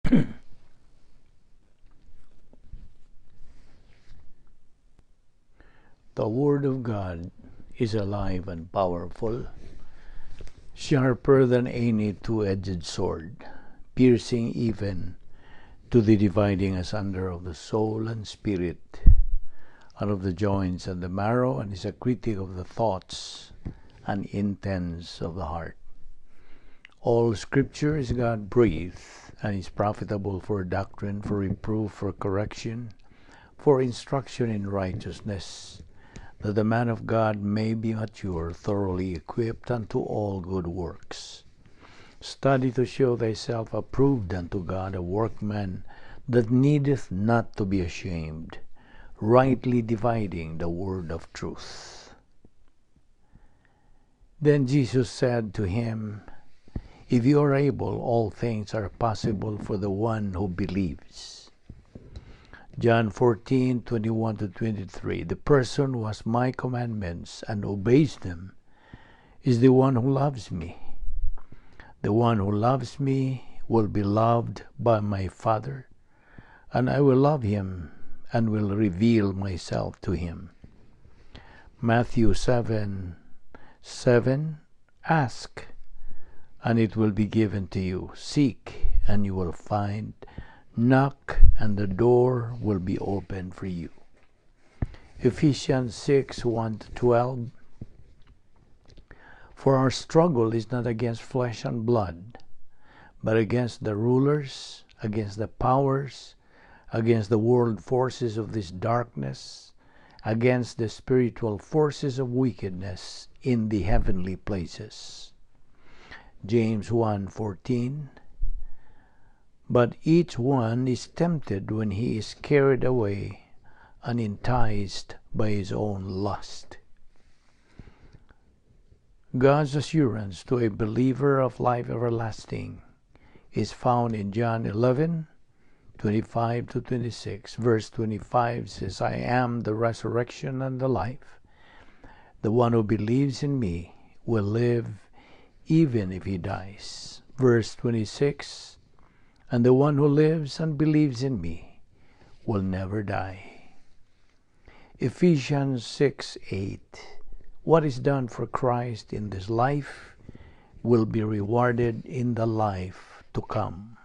The Word of God is alive and powerful, sharper than any two-edged sword, piercing even to the dividing asunder of the soul and spirit, and of the joints and the marrow, and is a critic of the thoughts and intents of the heart. All Scripture is God-breathed and is profitable for doctrine, for reproof, for correction, for instruction in righteousness, that the man of God may be mature, thoroughly equipped unto all good works. Study to show thyself approved unto God, a workman that needeth not to be ashamed, rightly dividing the word of truth. Then Jesus said to him, "If you are able, all things are possible for the one who believes." John 14:21-23. The person who has my commandments and obeys them is the one who loves me. The one who loves me will be loved by my Father, and I will love him and will reveal myself to him. Matthew 7:7. Ask, and it will be given to you. Seek, and you will find. Knock, and the door will be opened for you. Ephesians 6:1-12. For our struggle is not against flesh and blood, but against the rulers, against the powers, against the world forces of this darkness, against the spiritual forces of wickedness in the heavenly places. James 1:14. But each one is tempted when he is carried away and enticed by his own lust. God's assurance to a believer of life everlasting is found in John 11:25-26. Verse 25 says, "I am the resurrection and the life. The one who believes in me will live even if he dies." Verse 26, "And the one who lives and believes in me will never die." Ephesians 6:8. What is done for Christ in this life will be rewarded in the life to come.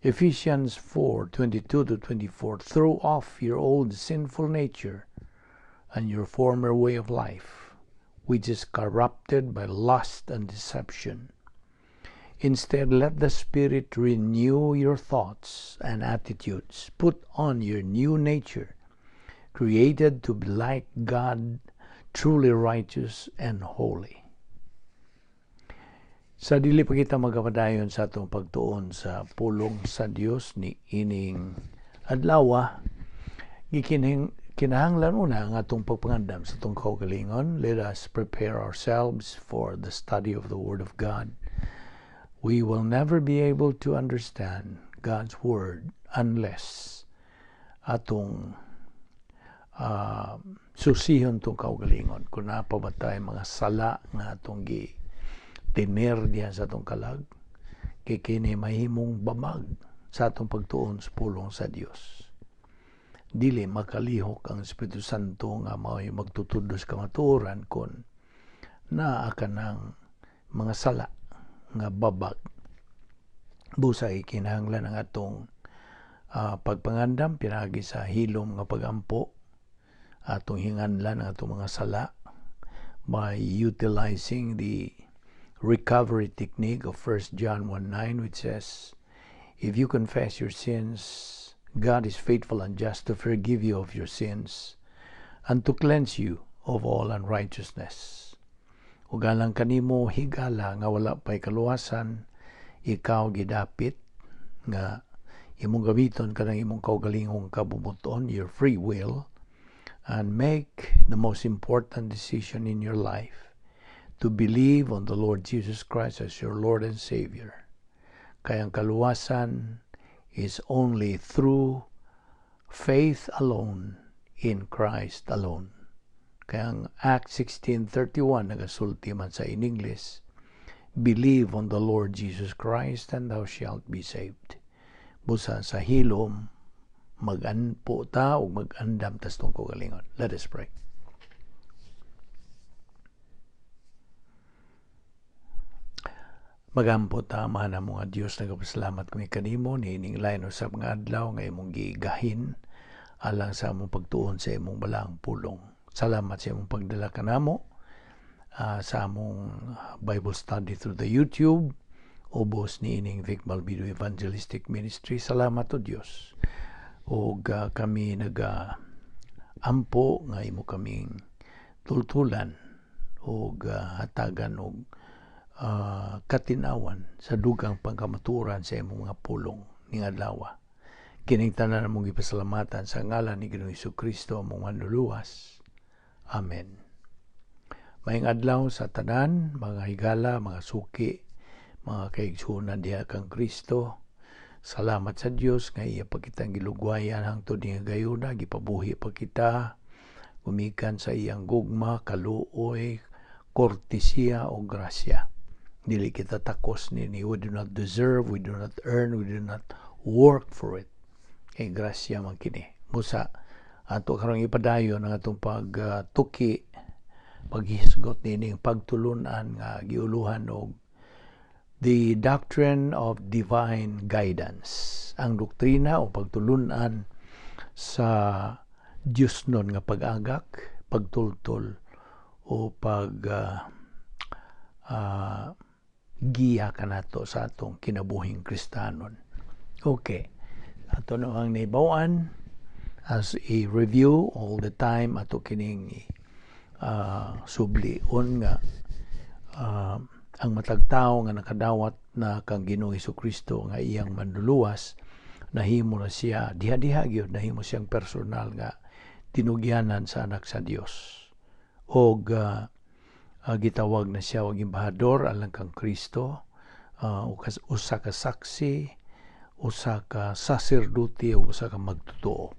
Ephesians 4:22-24. Throw off your old sinful nature and your former way of life, which is corrupted by lust and deception. Instead, let the Spirit renew your thoughts and attitudes. Put on your new nature, created to be like God, truly righteous and holy. Sa dili pa kita magapadayon sa atong pagtuon sa pulong sa Dios ni ining adlaw, kinahanglan una ang atong pagpangandam sa atong kaugalingon. Let us prepare ourselves for the study of the Word of God. We will never be able to understand God's Word unless atong susihon tong kaugalingon. Kung naa pa ba tay mga sala nga atong gi tener diha sa atong kalag, kay kini mahimong babag sa atong pagtuon sa pulong sa Dios. Dili makalihok ang Espiritu Santo nga mao'y magtutudlo sa kamatuoran kon naa ka ng mga sala nga babag. Busa kinahanglan ang atong pagpangandam pinaagi sa hilom nga pagampo, atong hinganlan ang atong mga sala by utilizing the recovery technique of 1 John 1:9, which says, "If you confess your sins, God is faithful and just to forgive you of your sins and to cleanse you of all unrighteousness." Ug alang kanimo higala nga wala pa'y kaluwasan, ikaw gidapit nga imong gamiton kanang imong kaugalingong kabubut-on, your free will, and make the most important decision in your life to believe on the Lord Jesus Christ as your Lord and Savior. Kaya ang kaluwasan is only through faith alone in Christ alone. Kaya ang Acts 16:31 nagasulti man sa in English, Believe on the Lord Jesus Christ and thou shalt be saved. Busa sa hilom magampo ta ug mag-andam ta sa atong kaugalingon. Let us pray. Magampo ta, Amahan namo nga Dios, nagapasalamat kami kanimo niining lain usab nga adlaw nga imong gigahin alang sa among pagtuon sa imong balaang pulong. Salamat sa imong pagdala kanamo sa among Bible study through the YouTube ubos niining Vic Balbido Evangelistic Ministry. Salamat o Dios. Og kami naga ampo nga imo kaming tultulan og hatagan og katinawan sa dugang pangkamatuoran sa imong mga pulong ning adlaw. Kining tanan among gipasalamatan sa ngalan ni Ginoong Kristo, among Manluluwas. Amen. Maayong adlaw sa tanan, mga higala, mga suki, mga kaigsuonan diha kang Kristo. Salamat sa Dios nga iya pa kitang gilugwayan hangtod ning gayuna, gipabuhi pa kita gumikan sa iyang gugma, kaluoy, kortesiya o grasya. Dili kita takos nini. We do not deserve, we do not earn, we do not work for it. Kay grasya man kini. Busa ato karong ipadayon ang atong pagtuki, paghisgot nining pagtulunan nga giuluhan og the doctrine of divine guidance. Ang doktrina o pagtulunan sa Diyos nun nga pag-agak, pagtultol o pag giya kanato sa atong kinabuhing Kristanon. Okay. Ato no ang nahibaw-an as a review all the time, ato kining sublion nga ang matag tawo nga nakadawat na kang Ginoong Kristo nga iyang Manluluwas, nahimo na siya diha-diha gyud, nahimo siyang personal nga tinugyanan sa Anak sa Dios og gitawag na siya og embahador alang kang Kristo, usa ka saksi, usa ka saserdote o usa ka magtotoo.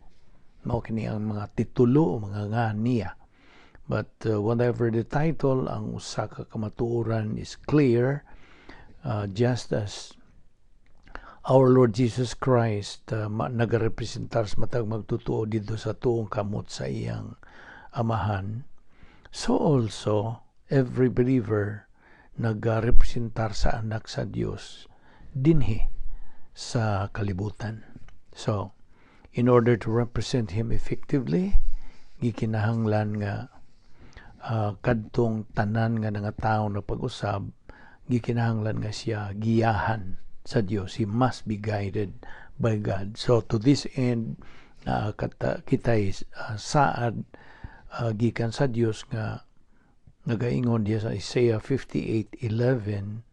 Mao kini ang mga titulo o mga nga niya. But whatever the title, ang usa ka kamatuoran is clear, just as our Lord Jesus Christ nagarepresentar sa matag magtotoo didto sa tuong kamot sa iyang Amahan, so also every believer nagarepresentar sa Anak sa Dios dinhi sa kalibutan. So, in order to represent Him effectively, gikinahanglan nga kadtong tanan nga nangatawo na pag-usab, gikinahanglan nga siya giyahan sa Dios. He must be guided by God. So, to this end, kita saad gikan sa Dios nga nagaingon diya sa Isaiah 58:11,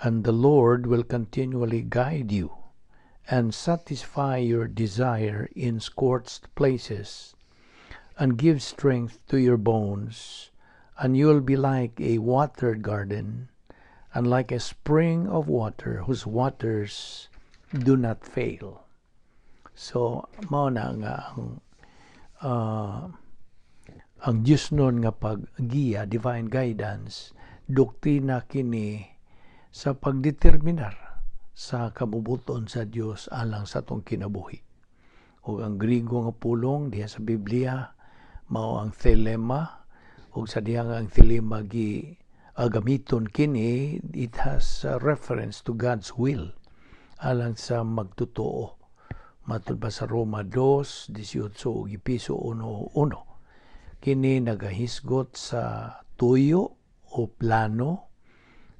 "And the Lord will continually guide you and satisfy your desire in scorched places and give strength to your bones, and you will be like a watered garden and like a spring of water whose waters do not fail." So, mao na nga ang Diyos nun nga paggiya, divine guidance, doktrina kini sa pagdeterminar sa kabubuton sa Dios alang sa atong kinabuhi. Ug ang Grigo nga pulong diha sa Biblia mao ang thelema, ug sa diha nga ang thelema gi gamiton kini, it has a reference to God's will alang sa magtotoo. Matud pa sa Roma 2:18 ug Epeso 1:1. Kini nagahisgot sa tuyo o plano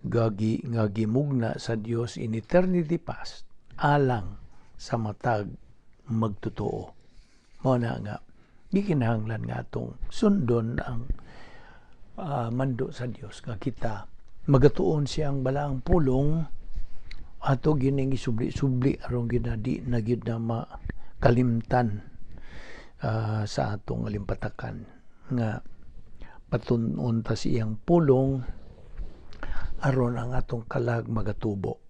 gagi nga gimugna sa Dios in eternity past alang sa matag magtotoo. Mao na nga gikinahanglan nga atong sundon ang mando sa Dios nga kita magatuon siyang balaang pulong, ato gining isubli-subli aron ginadi na gyud na makalimtan sa atong alimpatakan nga patun-on ta sa iyang pulong aron ang atong kalag magatubo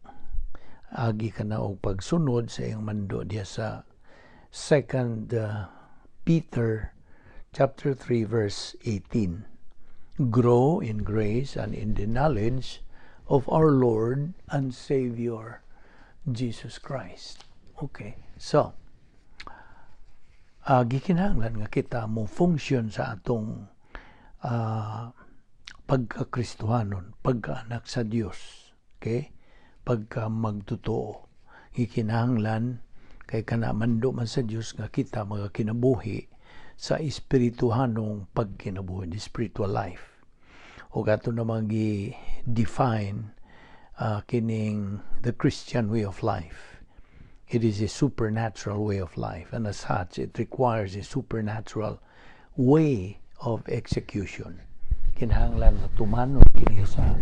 agi kana og pagsunod sa iyang mando diha sa 2 Peter chapter 3 verse 18: "Grow in grace and in the knowledge of our Lord and Savior Jesus Christ. Okay. So, gikinahanglan nga kita mo function sa atong pagka-Kristohanon, pagkaanak sa Dios. Okay? Pagka magtotoo. Gikinahanglan kay kana mando man sa Dios nga kita mga kinabuhi sa espirituhanong pagkinabuhi, the spiritual life. O ato namang gi-define kining the Christian way of life. It is a supernatural way of life, and as such, it requires a supernatural way of execution. Kinahanglan na tumanon kini sa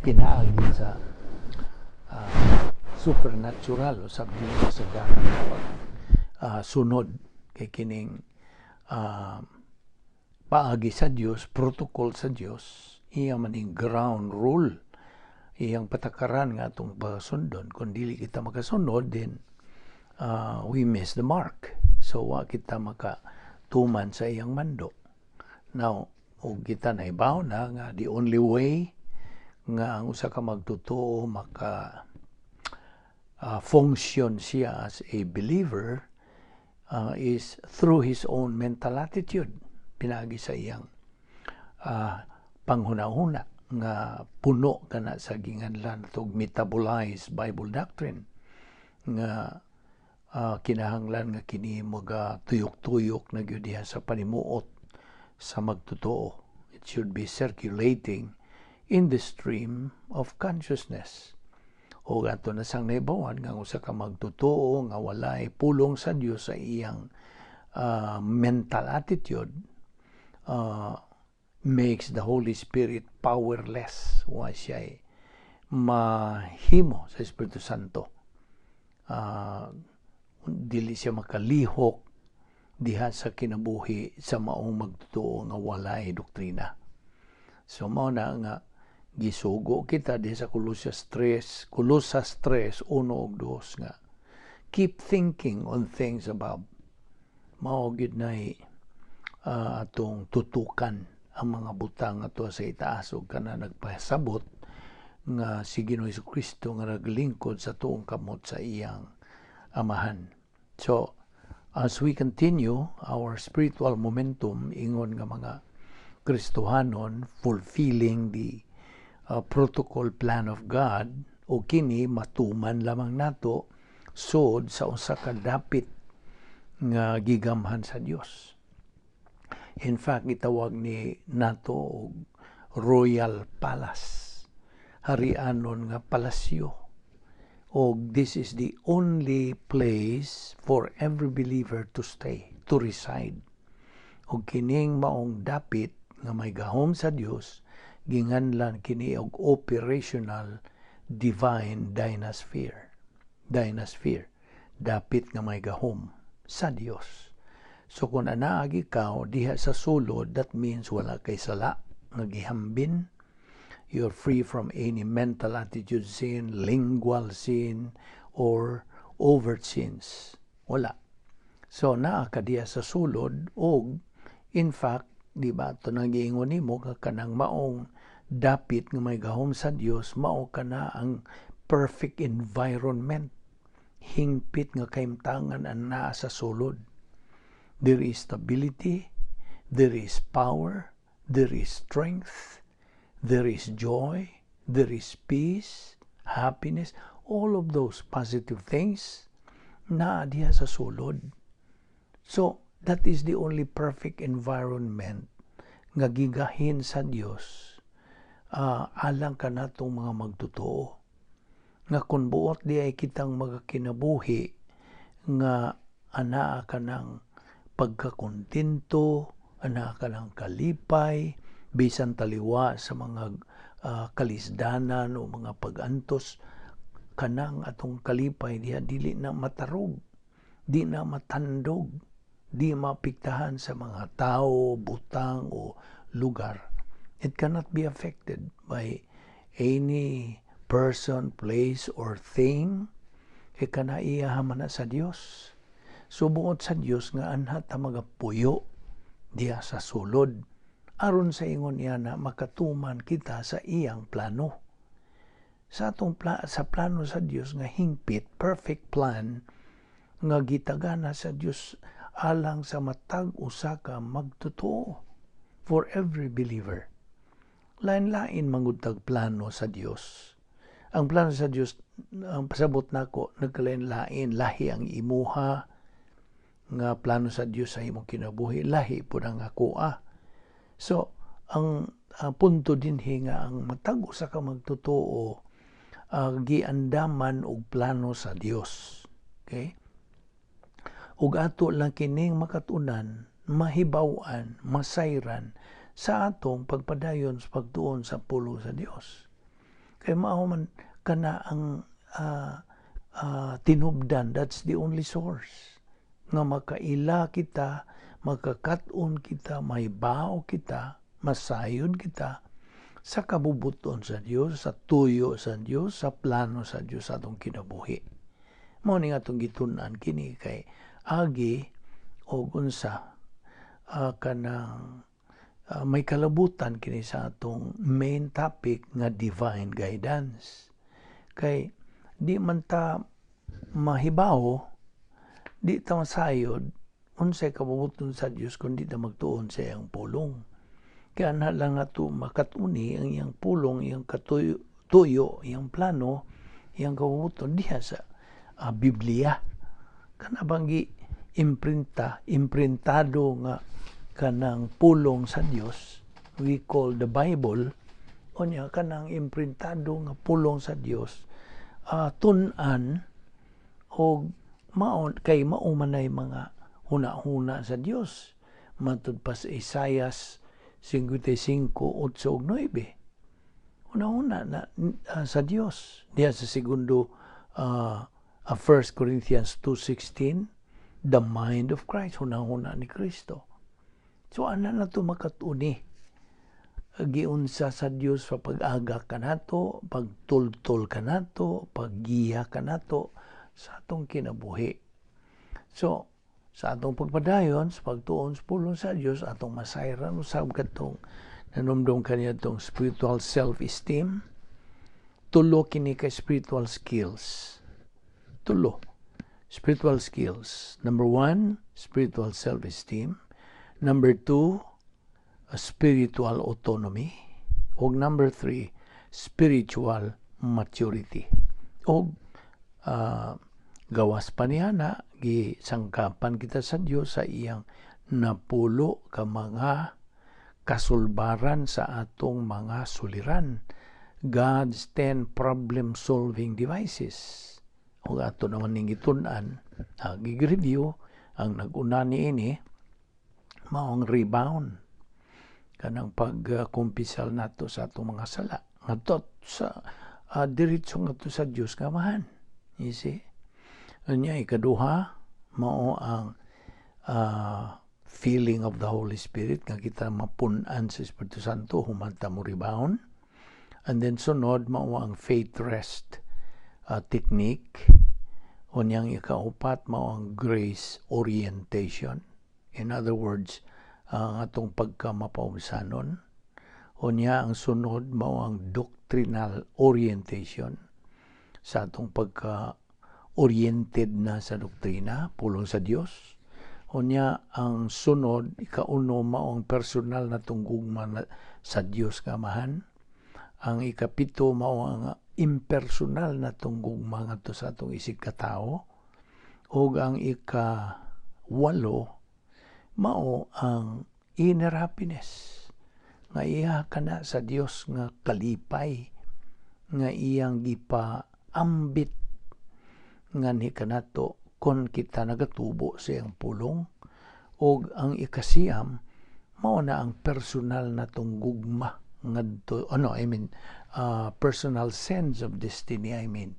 pinaagi sa supernatural o sa dili kasagaran pag sunod kay kining paagi sa Dios, protocol sa Dios, iya maning ground rule, iyang patakaran nga atong pasundon. Kung dili kita makasunod, then we miss the mark. So wa kita makatuman sa iyang mando. Now, ug kita naibaw na nga the only way nga ang usa ka magtotoo maka function siya as a believer is through his own mental attitude, pinagi sa iyang panghuna-huna nga puno kana sa ginganlan og metabolized Bible doctrine nga kinahanglan nga kini maga tuyok-tuyok na gyud diha sa panimuot sa magtotoo. It should be circulating in the stream of consciousness. O ato na sang naibawan nga usa ka magtotoo nga walay pulong sa Dios sa iyang mental attitude makes the Holy Spirit powerless. Wa siya mahimo sa Espiritu Santo. Dili siya makalihok diha sa kinabuhi sa maong magtotoo nga walay doktrina. So mao na nga gisugo kita diha sa Colosas 3, Colosas 3, 1 ug 2 nga keep thinking on things above. Mao gyud nay atong tutukan ang mga butang ato sa itaas ug kana nagpasabot nga si Ginoo Kristo nga naglingkod sa tuong kamot sa iyang Amahan. So, as we continue our spiritual momentum ingon nga mga Kristohanon, fulfilling the protocol plan of God, o kini matuman lamang nato sod sa usa ka dapit nga gigamhan sa Dios. In fact, gitawag ni nato og Royal Palace, harianon nga palasyo. Og this is the only place for every believer to stay, to reside. Og kining maong dapit nga may gahom sa Dios, ginganlan kini og operational divine dynasphere. Dynasphere. Dapit nga may gahom sa Dios. So kung anaag ikaw diha sa sulod, that means wala kay sala nga gihambin. You're free from any mental attitude sin, lingual sin, or overt sins. Wala. So naa ka diha sa sulod og in fact, di ba, ito nang giingon nimo ka kanang maong dapit nga may gahom sa Dios, mao kana ang perfect environment. Hingpit nga kaimtangan ang naa sa sulod. There is stability, there is power, there is strength, there is joy, there is peace, happiness, all of those positive things naa diha sa sulod. So, that is the only perfect environment nga gigahin sa Dios alang kanatong mga magtotoo. Nga kung buot di ay kitang magakinabuhi nga anaa ka ng pagkakontento, anaa ka ng kalipay, bisan taliwa sa mga kalisdanan o mga pag-antos, kanang atong kalipay diha dili na matarog, di na matandog, di maapektahan sa mga tao, butang o lugar. It cannot be affected by any person, place, or thing. Kay kana iya man na sa Dios. So buot sa Dios nga anha ta magapuyo diha sa sulod. Aron sa ingon niya na makatuman kita sa iyang plano. Sa plano sa Dios nga hingpit, perfect plan nga gitagana sa Dios alang sa matag usa ka magtotoo, for every believer. Lain-lain man gud tag plano sa Dios. Ang plano sa Dios, ang pasabot nako, nagkalain-lain, lahi ang imuha nga plano sa Dios sa imong kinabuhi, lahi pud ang akoa. So, ang punto dinhi nga ang matag usa ka magtotoo giandaman og plano sa Dios. Okay? Ug ato lang kining makatunan, mahibaw-an, masayran sa atong pagpadayon sa pagtuon sa pulong sa Dios. Kay mao man kana ang tinubdan, that's the only source nga makaila kita, makakat-on kita, mahibaw kita, masayod kita sa kabubuton sa Dios, sa tuyo sa Dios, sa plano sa Dios sa atong kinabuhi. Mao ni atong gitun-an kini kay agi og unsa kanang may kalabutan kini sa atong main topic nga divine guidance. Kay di man ta mahibaw, di ta masayod unsay kabubuton sa Dios kung di ta magtuon sa iyang pulong. Kaya na lang nato makatuni ang iyang pulong, iyang katuyo, tuyo, iyang plano, iyang kabubuton diha sa Biblia. Kana bang gi imprinta, imprintado nga kanang pulong sa Dios, we call the Bible, unya kanang imprintado nga pulong sa Dios, tun-an og mao kay mao manay mga huna-huna sa Dios matud pa sa Isaias 55:8 ug 9. Huna-huna na sa Dios diha sa segundo 1 Corinthians 2:16, the mind of Christ, huna-huna ni Kristo. So ana na to makatuni giunsa sa Dios sa pag-aga kanato, pagtultol kanato, paggiya kanato sa atong kinabuhi. So, sa atong pagpadayon, sa pagtuon sa pulong sa Dios, atong masayran usab katong nanumdum kaniya tong spiritual self-esteem. Tulo kini ka spiritual skills. Tulo. Spiritual skills. Number one, spiritual self-esteem. Number two, a spiritual autonomy. Og number three, spiritual maturity. Og gawas pa niya na gisangkapan kita sa Dios sa iyang 10 ka mga kasulbaran sa atong mga suliran. God's 10 problem-solving devices. Ug ato naman ning gitun-an, gi-review ang nag-una niini mao ang rebound, kanang pagkumpisal nato sa atong mga sala ngadto sa diretso ngadto sa Dios nga Amahan, you see. Unya ikaduha mao ang filling of the Holy Spirit, nga kita mapun-an sa Espiritu Santo human ta mo rebound. And then sunod mao ang faith rest technique. Unyang ikaupat mao ang grace orientation, in other words, ang atong pagkamapaubsanon. Unya ang sunod mao ang doctrinal orientation, sa atong pagka oriented na sa doktrina, pulong sa Dios. Unya ang sunod, ikauno, mao ang personal na gugma na sa Dios nga Amahan. Ang ikapito mao ang impersonal na gugma ngadto sa atong isig katawo. Ug ang ikawalo mao ang inner happiness nga iya kana sa Dios nga kalipay nga iyang gipaambit nganhi kanato kon kita nagatubo sa iyang pulong. Ug ang ikasiyam mao na ang personal natong gugma ngadto, ano, I mean, personal sense of destiny, I mean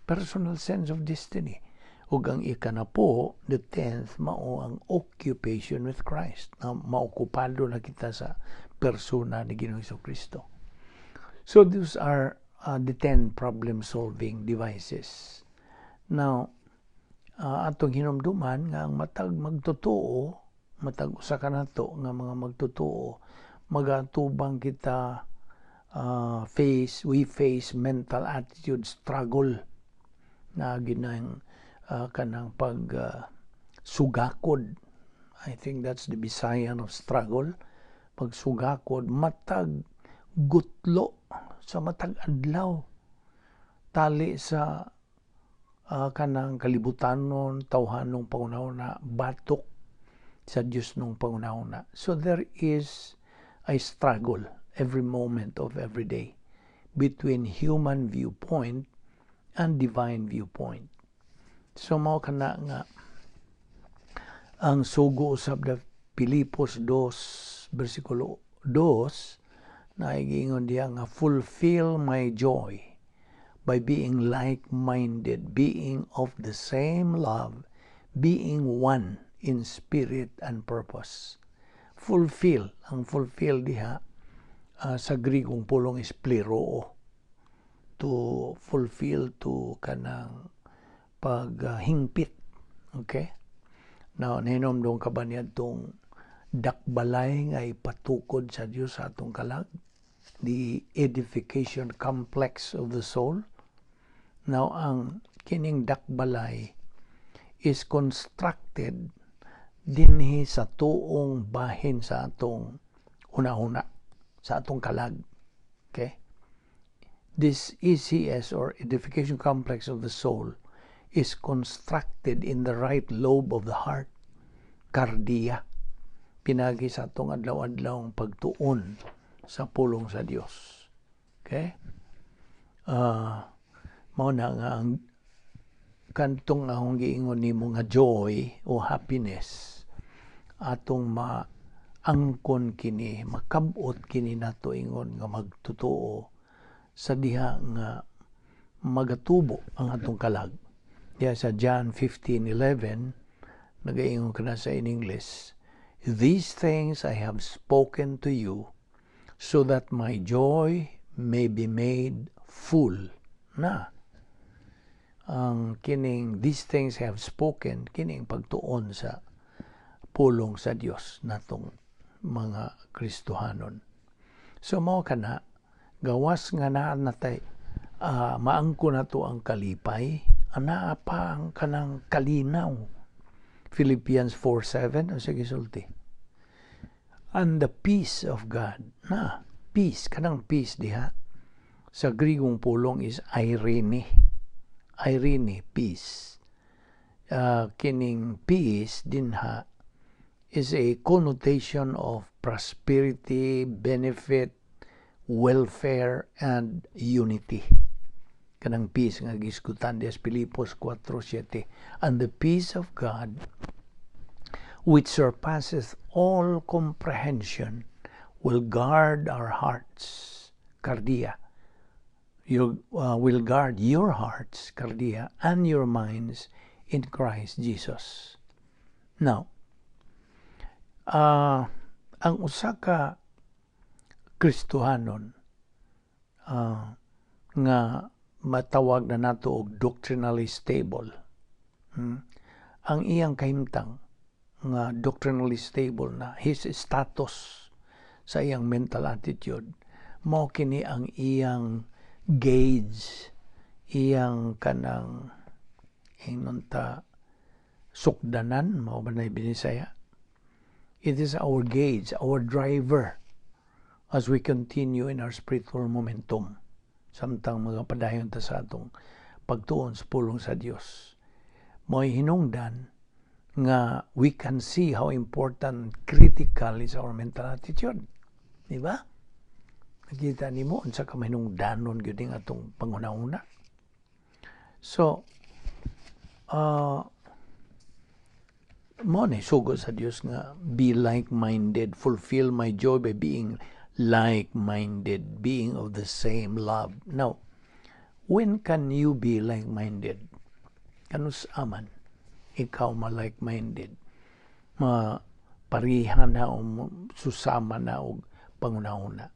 personal sense of destiny. Ug ang ikanapo, the 10th, mao ang occupation with Christ, na maokupado na kita sa persona ni Ginoong Kristo. So those are the 10 problem solving devices. Now, atong hinumduman nga ang matag magtotoo, matag usa kanato nga mga magtotoo, Magatubang kita, face we face mental attitude struggle na ginang kanang pag sugakod. I think that's the Bisayan of struggle, pagsugakod matag gutlo sa matag adlaw tali sa kanang kalibutanon, tawhanong panghunahuna, batok sa Dios nung panghunahuna. So there is a struggle every moment of every day between human viewpoint and divine viewpoint. So mao kana nga ang sugo usab da Pilipos 2 bersikulo 2 na giingon diha nga "Fulfill my joy by being like-minded, being of the same love, being one in spirit and purpose." Fulfill, ang fulfill diha sa Grigong pulong is pleroo. To fulfill, to kanang paghingpit. Okay? Now, nahinomdom ka ba niya itong dakbalay nga ipatukod sa Dios sa atong kalag? The edification complex of the soul. Now, ang kining dakbalay is constructed dinhi sa tuong bahin sa atong hunahuna, sa atong kalag. Okay? This ECS or edification complex of the soul is constructed in the right lobe of the heart, kardia, pinagi sa atong adlaw-adlaw pagtuon sa pulong sa Dios. Okay? Mao na nga ang kantong akong giingon nimo nga joy o happiness, atong maangkon kini, makabot kini nato ingon nga magtotoo sa diha nga magatubo ang atong kalag. Diha sa John 15:11, nagaingon kana sa in English, "These things I have spoken to you so that my joy may be made full." Na ang kining "these things I have spoken", kining pagtuon sa pulong sa Dios natong mga Kristohanon. So mao kana, gawas nga naa natay maangko nato ang kalipay, anaa pa ang kanang kalinaw. Philippians 4:7, ang sige sulti, "And the peace of God." Na peace, kanang peace diha sa Grigong pulong is eirene. Eirene, peace. Kining peace dinha is a connotation of prosperity, benefit, welfare, and unity. Kanang peace nga gisgutan diha sa Pilipos 4:7. "And the peace of God, which surpasses all comprehension, will guard our hearts," kardia. You will guard your hearts, kardia, and your minds in Christ Jesus. Now, ang usa ka Kristohanon nga matawag na nato og doctrinally stable. Ang iyang kahimtang nga doctrinally stable na, his status sa iyang mental attitude, mao kini ang iyang gauge, iyang kanang ingnon ta sukdanan, mao ba na Binisaya? It is our gauge, our driver as we continue in our spiritual momentum samtang mga padayon ta sa atong pagtuon sa pulong sa Dios. Mo'y hinungdan nga we can see how important, critical is our mental attitude. Di ba? Nakita nimo unsa ka mahinungdanon gyud ning atong panghuna-huna. So, mo ni sugo sa Dios nga be like-minded, fulfill my joy by being like-minded, being of the same love. Now, when can you be like-minded? Kanus aman ikaw ma like-minded? Ma pariha na o susama na og panghuna-huna.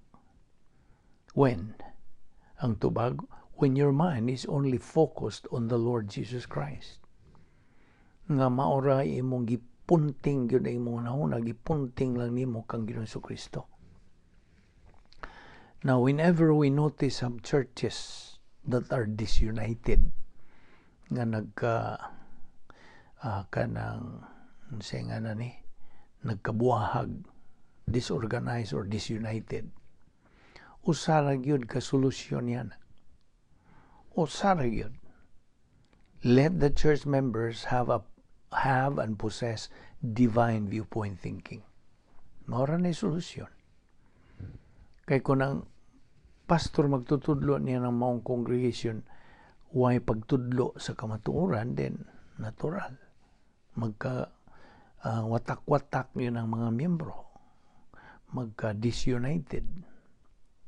When? Ang tubag, when your mind is only focused on the Lord Jesus Christ. Nga maora imong gipunting gyud ang imong hunahuna, gipunting lang nimo kang Ginoong Kristo. Now, whenever we notice some churches that are disunited, nga nagka kanang unsay nga na ni, nagkabuahag, disorganized or disunited, usa ra gyud ka solusyon yan, usa ra gyud: let the church members have and possess divine viewpoint thinking. Mao ra ni solusyon, kay kung ang pastor magtutudlo niya ng maong congregation way pagtudlo sa kamatuoran, then natural magka watak-watak yun ang mga miyembro, magka disunited.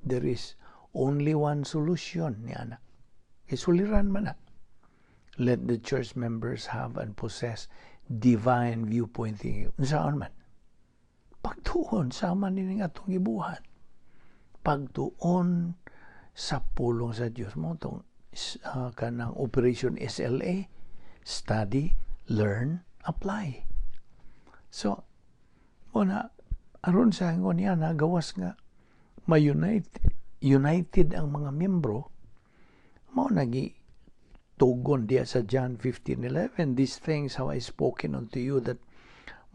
There is only one solution niya na isuliran man na: let the church members have and possess divine viewpoint thinking. Unsaon man? Pagtuon sama nining atong gibuhat, pagtuon sa pulong sa Dios mo, tong kanang Operation SLA, study, learn, apply. So una, aron sa ingon niya na gawas nga ma-unite united ang mga miyembro, mao nagi tugon diya sa John 15:11, "These things have I spoken unto you, that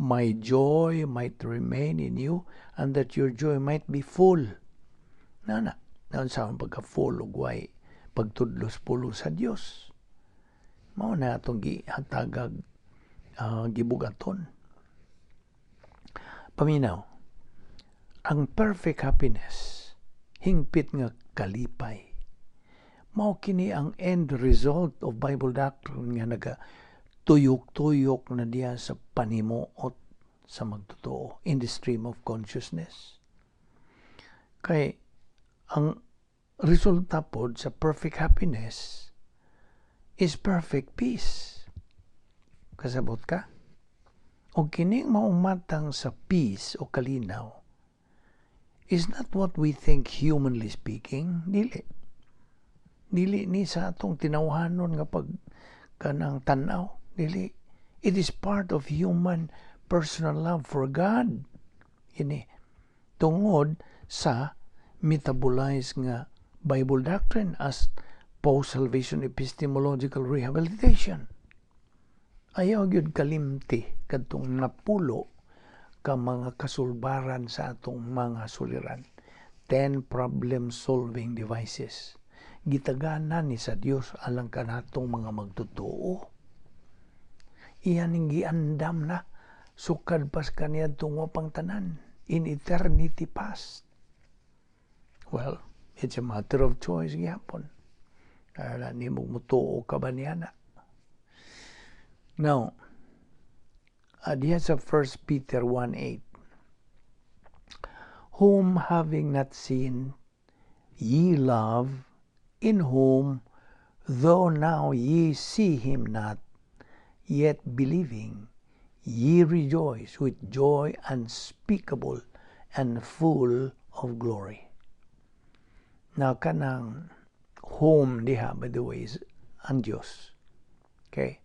my joy might remain in you and that your joy might be full." Na na sa pagka full ug way pagtudlo sa pulong sa Dios, mao na atong gihatagag gibugaton. Paminaw, ang perfect happiness, hingpit nga kalipay, mao kini ang end result of Bible doctrine nga naga tuyok-tuyok na diya sa panimuot sa magtotoo in the stream of consciousness. Kay ang resulta pod sa perfect happiness is perfect peace. Kasabot ka? O kining maumatang sa peace o kalinaw is not what we think, humanly speaking. Dili. Dili ni sa atong tinawhanon nga pag kanang tanaw. Dili. It is part of human personal love for God. Ini tungod sa metabolized nga Bible doctrine as post-salvation epistemological rehabilitation. Ayaw gyud kalimti kadtong napulo ka mga kasulbaran sa atong mga suliran. 10 problem-solving devices. Gitagana ni sa Dios alang kanatong mga magtotoo. Iyan ning giandam na sukad pas kaniadtong wapang tanan, in eternity past. Well, it's a matter of choice gyapon. Kaya nimo mutuo ka ba niya na? Now, diya sa 1 Peter 1:8, "Whom having not seen, ye love, in whom, though now ye see him not, yet believing, ye rejoice with joy unspeakable and full of glory." Now, kanang "whom" diha, by the way, is ang Diyos. Okay?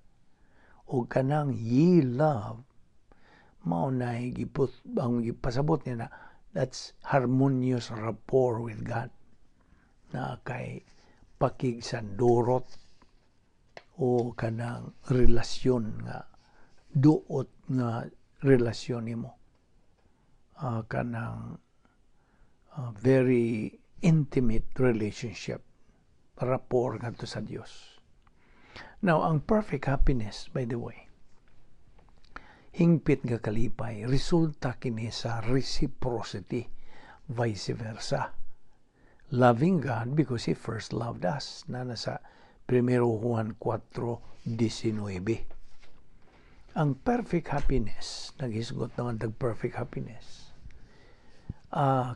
O kanang "ye love", mao na giput, ang gipasabot niya na that's harmonious rapport with God. Na kay pakigsandurot o kanang relasyon nga duot nga relasyon nimo. Kanang very intimate relationship, rapport ngadto sa Dios. Now, ang perfect happiness, by the way, hingpit nga kalipay, resulta kini sa reciprocity, vice versa. Loving God because He first loved us. Na nasa 1 Juan 4:19. Ang perfect happiness, naghisgot naman tag perfect happiness,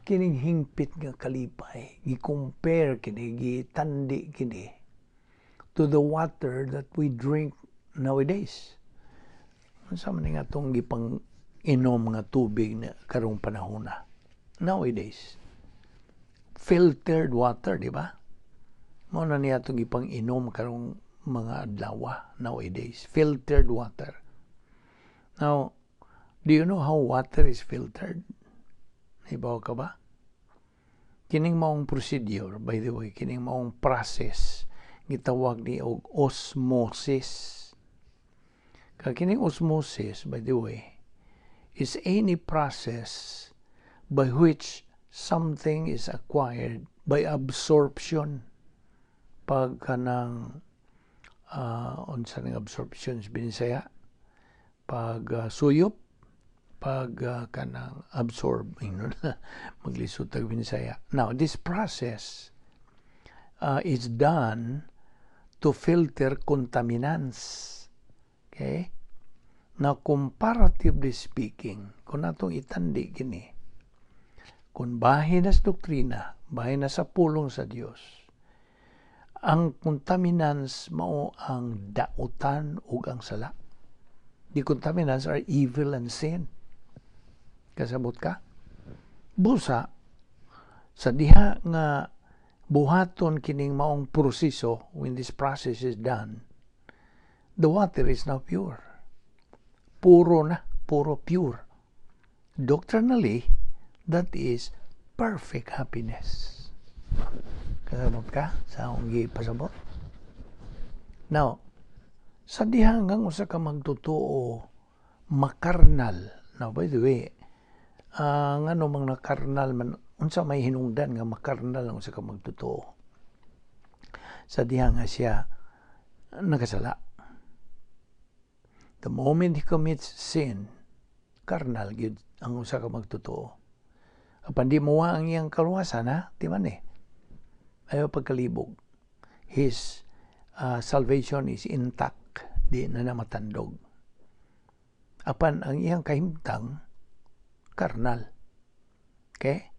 kining hingpit nga kalipay, gi-compare kini, gitandi kini to the water that we drink nowadays. Unsa man nga atong gipang inom nga tubig na karong panahon na? Nowadays, filtered water, di ba? Mao na niya atong gipang inom karong mga adlaw nowadays, filtered water. Now, do you know how water is filtered? Hibaw ka ba? Kining maong procedure, by the way, kining maong process, gitawag ni og osmosis. Kag kining osmosis, by the way, is any process by which something is acquired by absorption. Pag kanang unsa ning absorption sa Binisaya, pag suyop, pag kanang absorb, ingnon na maglisod tag Binisaya. Now, this process is done to filter contaminants. Okay? Now, comparatively speaking, kung atong itandi kini, kung bahin na sa doktrina, bahin na sa pulong sa Dios, ang contaminants mao ang dautan ug ang sala. The contaminants are evil and sin. Kasabot ka? Busa, sa diha nga buhaton kining maong proseso, when this process is done, the water is now pure. Puro na, puro pure. Doctrinally, that is perfect happiness. Kasabot ka sa akong gipasabot? Now, sa diha nga usa ka magtotoo makarnal. Now, by the way, ngano mang nakarnal man, unsa may hinungdan nga makarnal ang usa ka magtotoo? Sa diha nga siya nakasala. The moment he commits sin, karnal gyud ang usa ka magtotoo. Apan di mo ang iyang kaluwasan, ha? Di man eh. Ayaw pagkalibog. His salvation is intact. Di na matandog. Apan ang iyang kahimtang, karnal. Okay?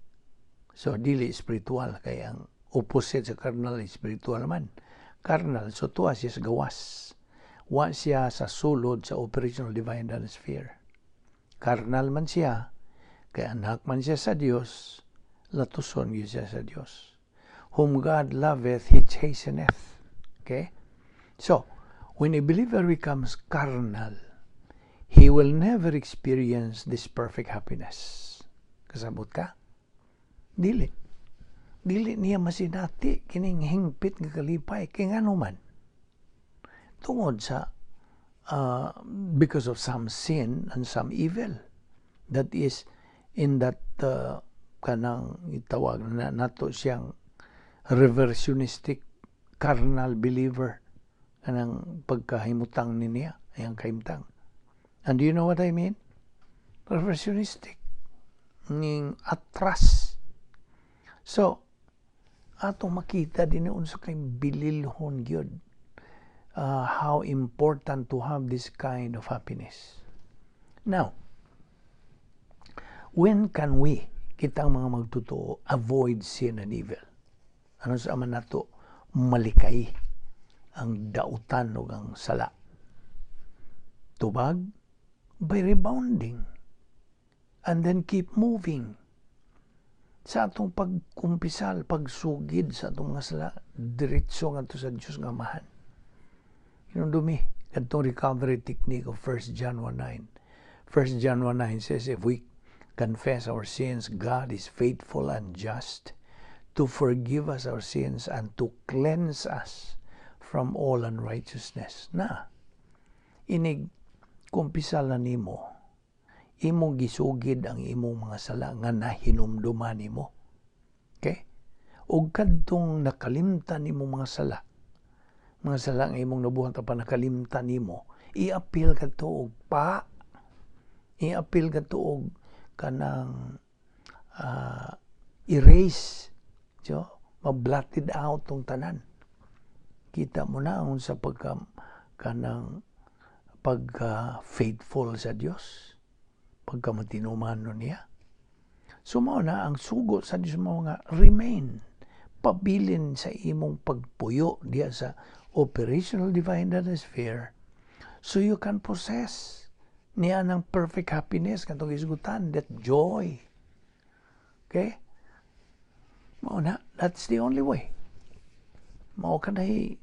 So, dili spiritual. Kaya ang opposite sa karnal is spiritual man. Karnal, so tuwa siya sa gawas. Wa siya sa sulod sa operational divine sphere. Karnal man siya, kay anak man siya sa Dios, latuson gyud siya sa Dios. Whom God loveth, He chasteneth. Okay? So, when a believer becomes carnal, he will never experience this perfect happiness. Kasabot ka? Dili. Dili niya masinati kining hingpit nga kalipay. Kay ngano man? Tungod sa because of some sin and some evil that is in that kanang itawag na nato siyang reversionistic carnal believer, kanang pagkahimutang ni niya, ayang kahimtang. And do you know what I mean? Reversionistic ning atras. So atong makita din unsa kay bililhon gyud, how important to have this kind of happiness. Now, when can we, kitang mga magtotoo, avoid sin and evil? Ano sa man nato malikay ang dautan o ang sala? Tubag, by rebounding and then keep moving. Sa atong pagkumpisal, pagsugid sa atong mga sala, diretso ngadto sa Dios nga Amahan. Hinumdumi kadtong recovery technique of 1 John 1:9. 1 John 1:9 says, "If we confess our sins, God is faithful and just to forgive us our sins and to cleanse us from all unrighteousness." Na, inig kumpisal na nimo, imong gisugid ang imong mga sala nga nahinumduman nimo. Okay? Ug kadtong nakalimtan nimo mga sala nga imong nabuhat pa nakalimtan nimo, i-appeal kadto og pa, i-appeal kadto og kanang erase, so, ma-blotted out tong tanan. Kita mo na ang sa pagka kanang pagka faithful sa Dios, pagka matinumano niya. So mao na ang sugo sa Dios mo nga remain, pabilin sa imong pagpuyo diya sa operational divine sphere so you can possess niya ng perfect happiness katong isgutan, that joy. Okay? Mao na, that's the only way. Mao kanay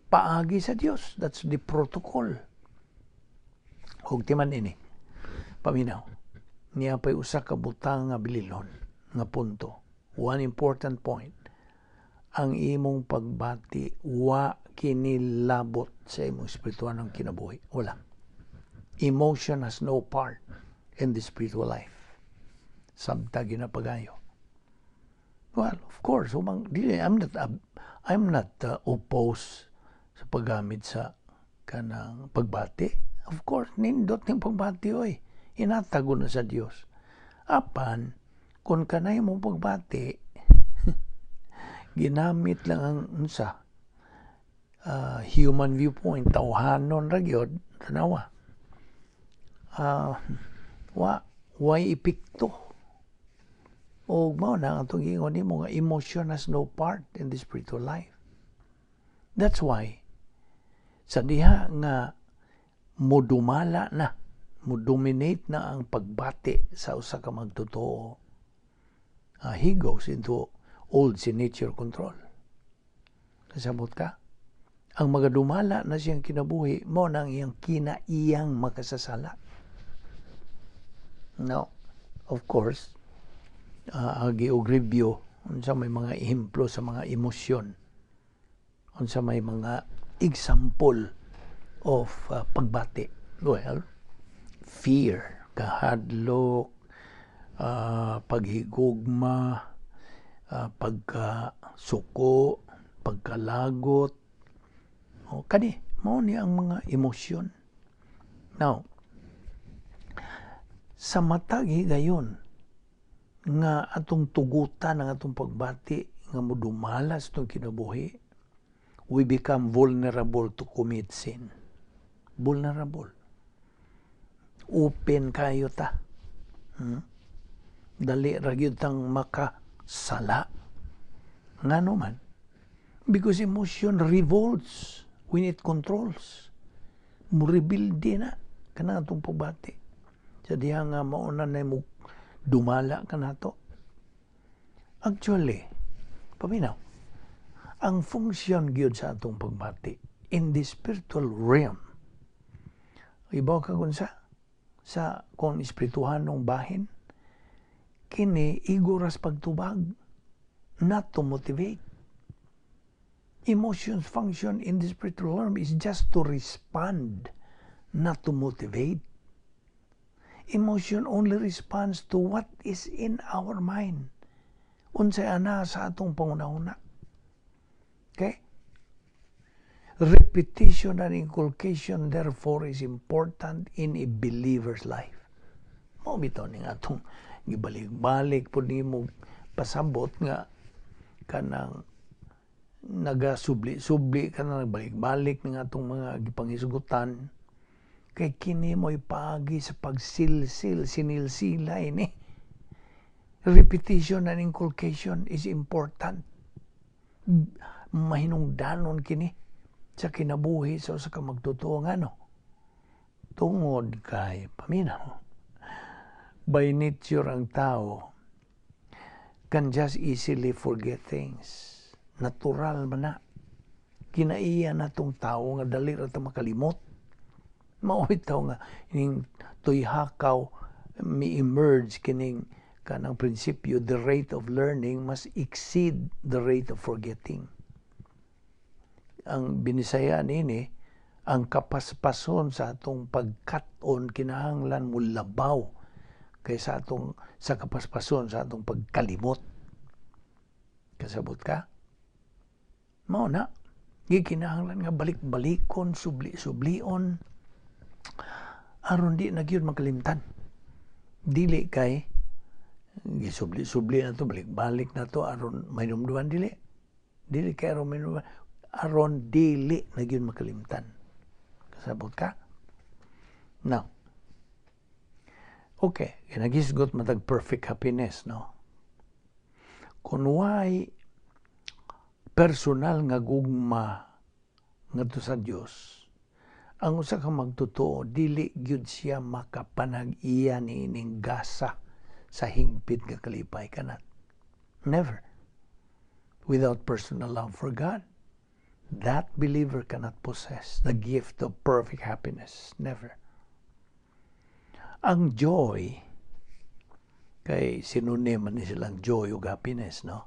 paagi sa Dios. That's the protocol. Ug timan ini. Paminaw. Niya pa'y usa ka butang nga bililon nga punto. One important point. Ang imong pagbati wa kinilabot sa imong espiritual kinabuhi. Wala. Emotion has no part in the spiritual life. Sabta ginapagayo. Well, of course, humang, dili, I'm not opposed sa paggamit sa kanang pagbati. Of course, nindot ning pagbati oy. Inatago na sa Dios. Apan, kung kanay mo pagbati, ginamit lang ang unsa human viewpoint, tawhanon ra gyud, tanawa. Wa way epekto. O mao na ang atong giingon nimo nga emotion has no part in the spiritual life. That's why sa diha nga modumala na, mo-dominate na ang pagbati sa usa ka magtotoo, he goes into old sin nature control. Kasabot ka? Ang magadumala na siyang kinabuhi, mo na ang iyang kinaiyang makasasala. Now, of course, agi og review unsa may mga ehemplo sa mga emosyon, unsa may mga example of pagbati. Well, fear, kahadlok, paghigugma, pagkasuko, pagkalagot, o kani mao ni ang mga emosyon. Now, sa matag higayon nga atong tugutan ang atong pagbati nga modumala sa atong kinabuhi, we become vulnerable to commit sin. Vulnerable. Open kayo ta. Dali ra gyud tang makasala. Ngano man? Because emotion revolts when it controls. Murebilde na kana atong pagbati. Sa diha nga mauna na mo dumala ka nato. Actually, paminaw, ang function gyud sa atong pagbati in the spiritual realm, ibaw ka kung sa kung espirituhanong bahin, kini igo ras pagtubag, not to motivate. Emotions function in the spiritual realm is just to respond, not to motivate. Emotion only responds to what is in our mind. Unsay ana sa atong pangunahuna. Okay? Repetition and inculcation, therefore, is important in a believer's life. Mao bitaw ning atong gibalik-balik pud nimo pasabot nga kanang nagasubli-subli ka na, nagbalik-balik ning atong mga gipanghisgutan kay kini mo'y paagi sa pagsilsil, sinilsila ini. Repetition and inculcation is important. Mahinungdanon kini sa kinabuhi sa usa ka magtotoo. Ngano? Tungod kay, paminaw, by nature ang tao can just easily forget things. Natural man na. Kinaiya na tong tao nga dali ra ta makalimot. Mao bitaw nga ining tuyhakaw mi emerge kining kanang prinsipyo, the rate of learning must exceed the rate of forgetting. Ang binisaya nini, ang kapaspason sa atong pagkat-on kinahanglan mo labaw kaysa atong sa kapaspason sa atong pagkalimot. Kasabot ka? Mao na. Gikinahanglan nga balik-balikon, subli-sublion aron di na gyud makalimtan. Dili kay gisubli-subli na to, balik-balik na to aron mainumduman, dili. Dili kay aron mainumduman, aron dili na gyud makalimtan. Kasabot ka? Now, okay, ginagisgot matag perfect happiness, no? Kung way personal nga gugma ngadto sa Dios, ang usa ka magtotoo dili gyud siya makapanag-iya niining gasa sa hingpit nga kalipay, kanat. Never. Without personal love for God, that believer cannot possess the gift of perfect happiness. Never. Ang joy Kay synonym man ni silang joy ug happiness, no?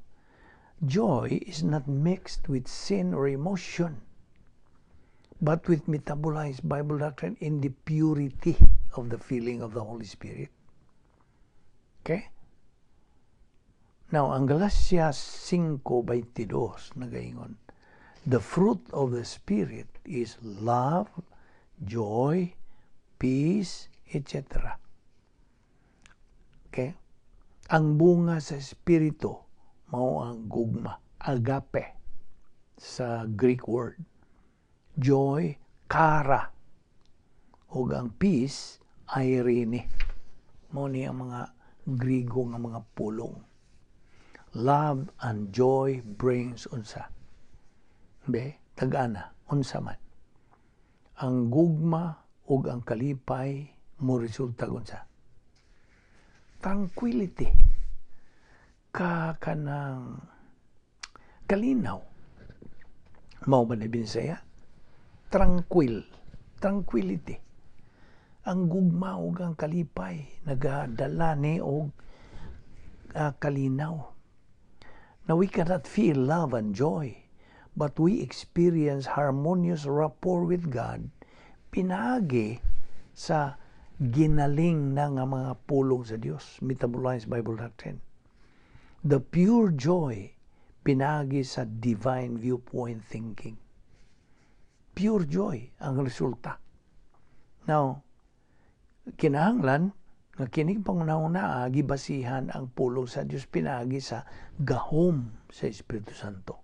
Joy is not mixed with sin or emotion, but with metabolized Bible doctrine in the purity of the feeling of the Holy Spirit. Okay? Now, ang Galatia 5:22 nagaingon, "The fruit of the Spirit is love, joy, peace, etc." Okay? Ang bunga sa Espiritu mao ang gugma, agape sa Greek word. Joy, chara. Ug ang peace, eirene. Mao ni ang mga Grigo nga mga pulong. Love and joy brings unsa? Be, tagana, unsa man? Ang gugma ug ang kalipay mo resulta unsa? Tranquility. Ka kanang kalinaw. Mao ba ni Binsaya? Tranquil. Tranquility. Ang gugma ug ang kalipay nagadala ni og kalinaw. Now, we cannot feel love and joy, but we experience harmonious rapport with God pinaagi sa ginaling na nga mga pulong sa Dios, metabolized Bible doctrine. The pure joy pinaagi sa divine viewpoint thinking. Pure joy ang resulta. Now, kinahanglan nga kining pangunahuna gibasihan ang pulong sa Dios pinaagi sa gahom sa Espiritu Santo.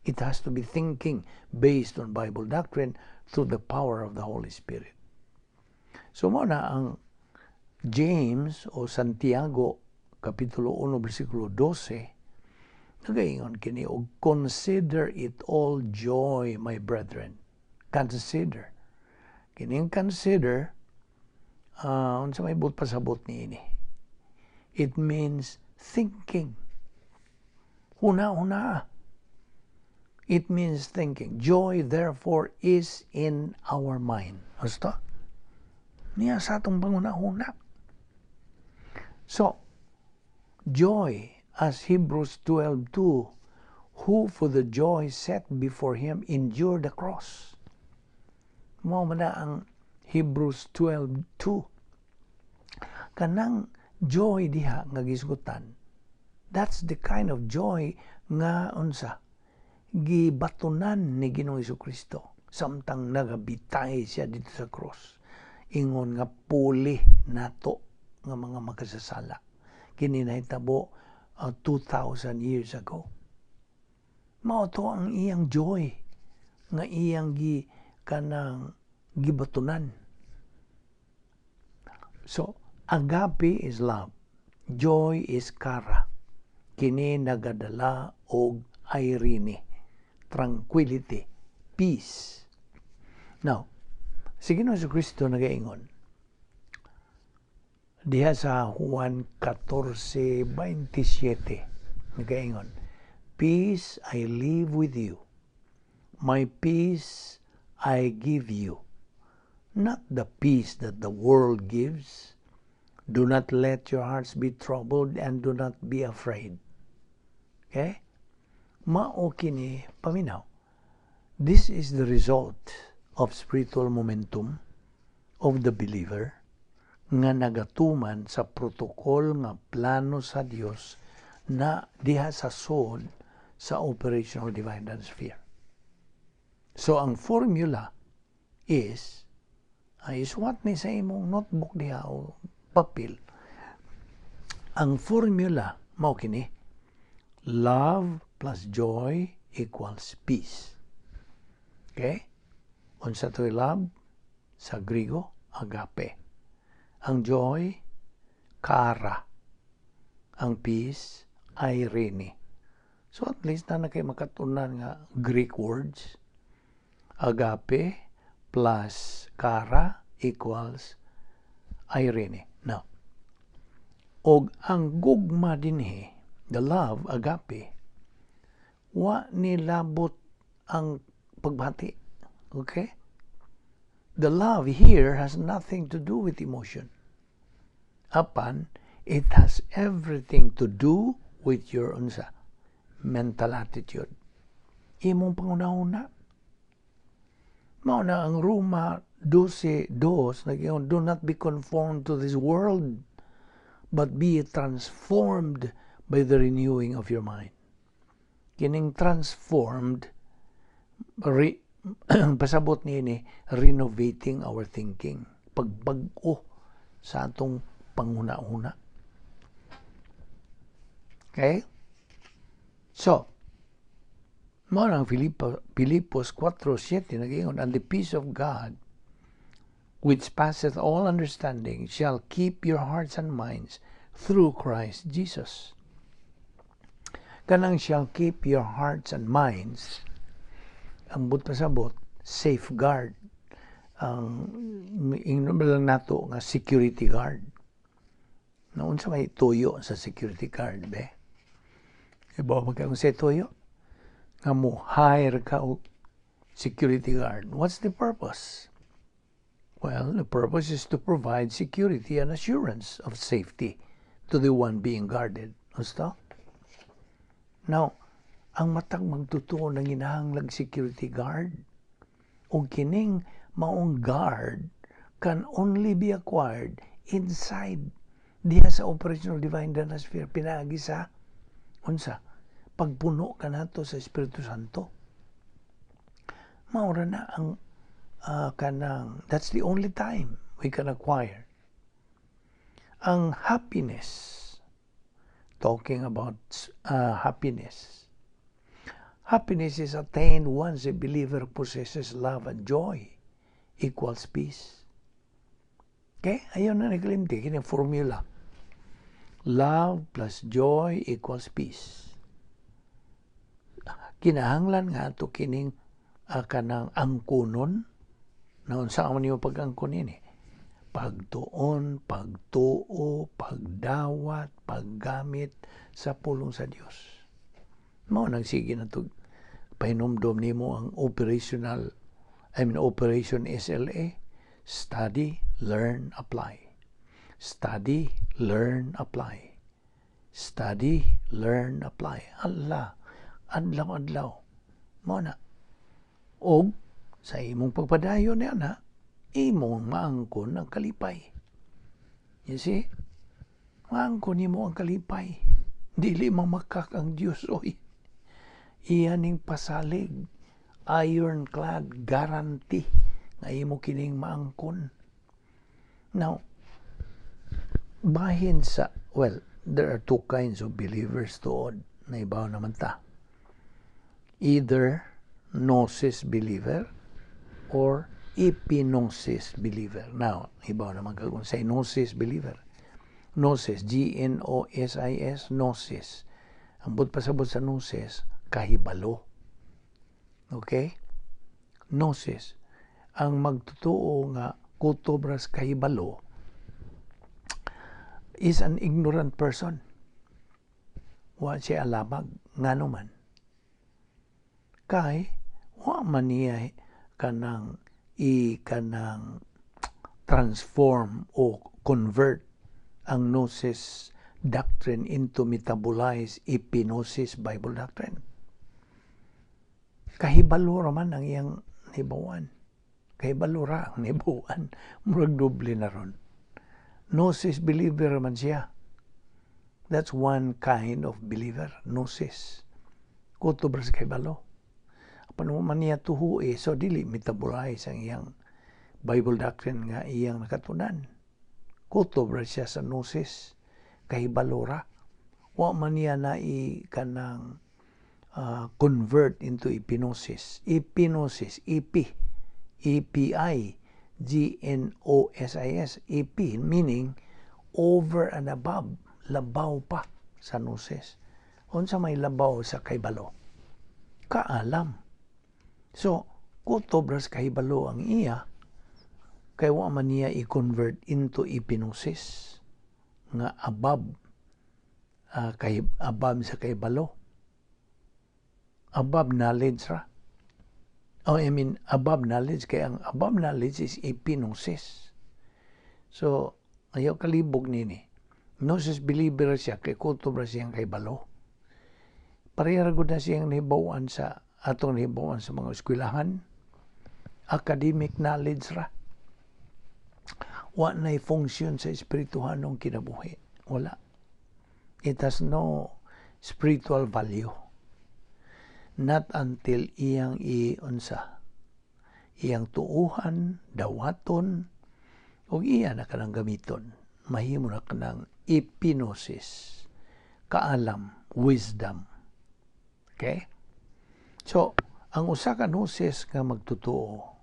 It has to be thinking based on Bible doctrine through the power of the Holy Spirit. So mao na ang James o Santiago kapitulo 1 bersikulo 12 nagaingon kini og, "Consider it all joy, my brethren." Consider. Kining consider, unsa may buot pasabot niini? It means thinking. Huna-huna. It means thinking. Joy, therefore, is in our mind. Basta? Niya sa atong panghuna-huna. So, joy, as Hebrews 12:2, who for the joy set before him endured the cross. Mao man na ang Hebrews 12:2. Kanang joy diha nga gisgutan, that's the kind of joy nga unsa gibatunan ni Ginoong Kristo samtang nagabitay siya dito sa cross ingon nga puli nato nga mga makasasala. Kini nahitabo 2,000 years ago. Mao to ang iyang joy nga iyang gi kanang gibatunan. So agape is love, joy is chara. Kini nagadala og eirene, tranquility, peace. Now, si Ginoong Kristo nagaingon diha sa Juan 14:27, nagaingon, "Peace I leave with you, my peace I give you, not the peace that the world gives. Do not let your hearts be troubled and do not be afraid." Okay? Mao kini, paminaw. This is the result of spiritual momentum of the believer nga nagatuman sa protocol nga plano sa Dios na diha sa sod sa operational divine sphere. So ang formula is ay isuwat ni sa imong notebook diha o papel. Ang formula mao kini: love plus joy equals peace. Okay? Unsa to'y love? Sa Grigo, agape. Ang joy, chara. Ang peace, eirene. So at least na kay makatunan nga Greek words. Agape plus chara equals eirene. Now, og ang gugma dinhi, the love, agape, wa nilabot ang pagbati. Okay? The love here has nothing to do with emotion. Apan, It has everything to do with your unsa? Mental attitude. Imong panghunahuna. Mao na ang Roma 12:2 nag-ingon, "Do not be conformed to this world, but be transformed by the renewing of your mind." Kining transformed, pasabot niini renovating our thinking, pagbag-o sa atong panghuna-huna. Okay? So, mao nang Filipos 4:7 nag-ingon, "And the peace of God, which passeth all understanding, shall keep your hearts and minds through Christ Jesus." Kanang "shall keep your hearts and minds," ang buot pasabot, safeguard. Ang ingnon lang nato nga security guard. Na unsa may tuyo sa security guard be? Iba man kung sa tuyo nga mo hire ka og security guard. What's the purpose? Well, the purpose is to provide security and assurance of safety to the one being guarded. Gusto? Now, ang matag magtutuo ng ginahanglag security guard o kining maong guard can only be acquired inside diha sa operational divine danasphere, pinaagi sa unsa? Pagpuno kanato sa Espiritu Santo. Mao ra na ang kanang, that's the only time we can acquire ang happiness. Talking about happiness, happiness is attained once a believer possesses love and joy equals peace. Okay, ayaw na naglimti kini formula, love plus joy equals peace. Kinahanglan nga ato kining kanang angkunon. Na unsa man nimo pag-angkon nini? Pagtuon, pagtuo, pagdawat, paggamit sa pulong sa Dios. Mao nang sige na to pahinumdom nimo ang operational, I mean, Operation SLA: study, learn, apply, study, learn, apply, study, learn, apply. Allah, adlaw adlaw mao na. Og sa imong pagpadayon niya na imong maangkon ang kalipay. You see, maangkon nimo ang kalipay. Dili mamakak ang Dios oy. Iya ning pasalig, ironclad guarantee nga imo kining maangkon. Now, bahin sa, well, there are two kinds of believers tuod, naibaw naman ta. Either gnosis believer or epignosis believer. Now, ibaw naman ka kung sa gnosis believer. Gnosis, Gnosis, gnosis. Ang buot pasabot sa gnosis, kahibalo. Okay? Gnosis. Ang magtotoo nga kutob ras kahibalo is an ignorant person. Wa siya alamag. Ngano man? Kay, wa man niya kanang i kanang transform o convert ang gnosis doctrine into metabolize epignosis Bible doctrine. Kahibalo ra man ang iyang nahibawan. Kahibalo ra ang nahibawan. Murag doble na ron. Gnosis believer man siya. That's one kind of believer, gnosis. Kutob ra sa kahibalo. Apan man niya tuhui, so dili metabolize ang iyang Bible doctrine nga iyang nakatunan. Kutob ra siya sa gnosis. Kahibalo ra. Wa man niya na i kanang convert into epignosis. Epignosis, EP, EPI, GNOSIS, EP, meaning over and above, labaw pa sa gnosis. Unsa may labaw sa kahibalo? Kaalam. So, kutob ras kahibalo ang iya, kay wa man niya i-convert into epignosis nga above kay above sa kahibalo, above knowledge ra. Oh, I mean, above knowledge, kay ang above knowledge is epignosis. So ayaw kalibog nini. Gnosis believer siya kay kutob ra siyang kahibalo. Pareha ra gud na siyang nahibaw-an sa atong nahibaw-an sa mga eskwelahan. Academic knowledge ra. Wa na'y function sa espirituhanong kinabuhi. Wala. It has no spiritual value. Not until iyang i-unsa, iyang tuuhan, dawaton, o iya na kanang gamiton. Mahimo na kanang epignosis, kaalam, wisdom. Okay? So, ang usa ka gnosis nga magtotoo,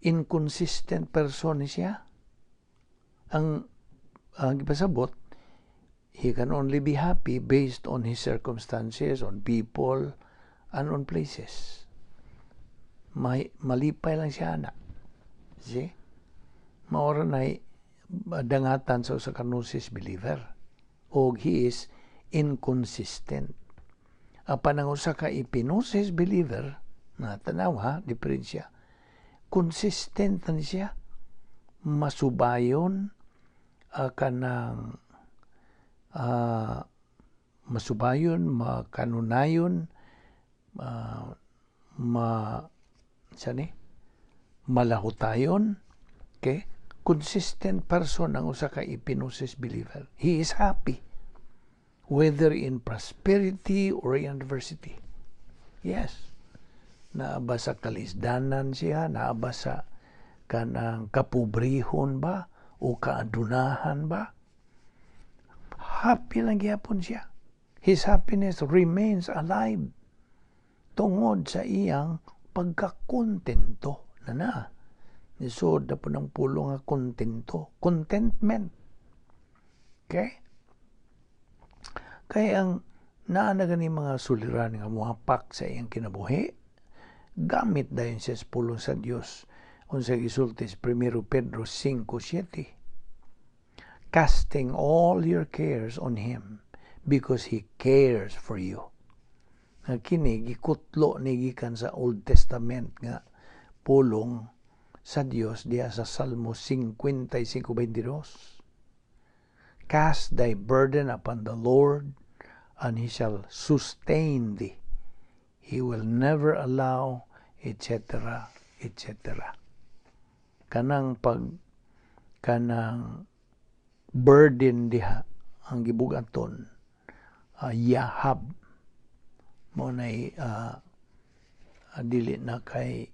inconsistent person ni siya. Ang gipasabot, he can only be happy based on his circumstances, on people, and on places. May, malipay lang siya na. See? Mao ra na dangatan sa usa ka gnosis believer. O he is inconsistent. Apan ang usa ka epignosis believer, na tanaw ha, diferensya. Consistent na siya. Masubayon, kanang masubayon, makanunayon, ma sani malahutayon, okay? Consistent person ang usa ka epignosis believer. He is happy whether in prosperity or in adversity. Yes. Naa ba sa kalisdanan siya, naa ba sa kanang kapobrehon ba o kaadunahan ba? Happy lang gyapon siya. His happiness remains alive tungod sa iyang pagkakontento na na. Nisod na po ng pulong nga kontento. Contentment. Okay? Kaya ang naa na gani mga suliran nga muhapak sa iyang kinabuhi, gamit dayon siya sa pulong sa Dios, unsa gisulti sa 1 Pedro 5:7, "Casting all your cares on Him because He cares for you." Nga kini gikutlo ni gikan sa Old Testament nga pulong sa Dios diha sa Salmo 55:22. "Cast thy burden upon the Lord, and He shall sustain thee. He will never allow," etc., etc. Kanang pag kanang burden diha ang gibugaton, yahab mo nay dili na kay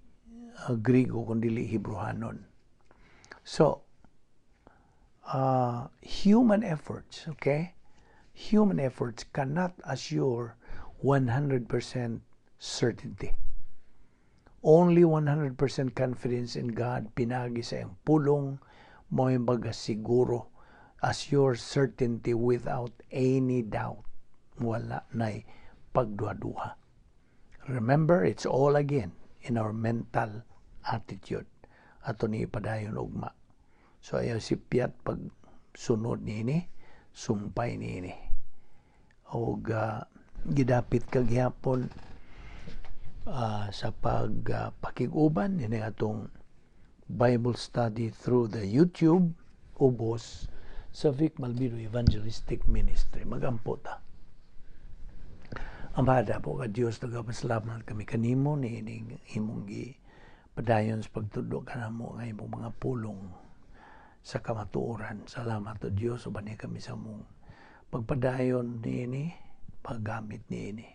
Grigo kung dili Hebrehanon. So, human efforts, okay? Human efforts cannot assure 100% certainty. Only 100% confidence in God pinagi sa iyang pulong mo baga siguro, assure certainty without any doubt. Wala na'y pagduha-duha. Remember, it's all again in our mental attitude. Ato ni ipadayon ugma. So ayaw sipyat pag sunod niini, sumpay niini. Og gidapit ka gihapon sa pag pakig-uban ini atong Bible study through the YouTube ubos sa Vic Malvido Evangelistic Ministry. Magampo ta. Amada po ka Diyos, nagapasalamat kami kanimo ni ining imong gi padayon sa pagtudlo kanamo nga imong mga pulong sa kamatuoran. Salamat o Diyos, uban kami sa mong pagpadayon niini, paggamit niini.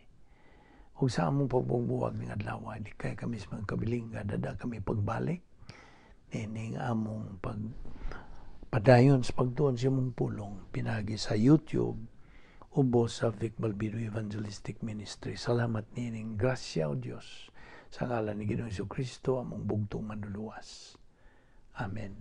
Ug sa among pagbubuwag ning adlaw, di kay kami sa mga kabilingga, dada kami pagbalik niining among pag padayon sa pagtuon sa imong pulong pinagi sa YouTube ubos sa Vic Malvido Evangelistic Ministry. Salamat niining grasya o Dios, sa ngalan ni Ginoong Kristo, among bugtong manluluwas. Amen.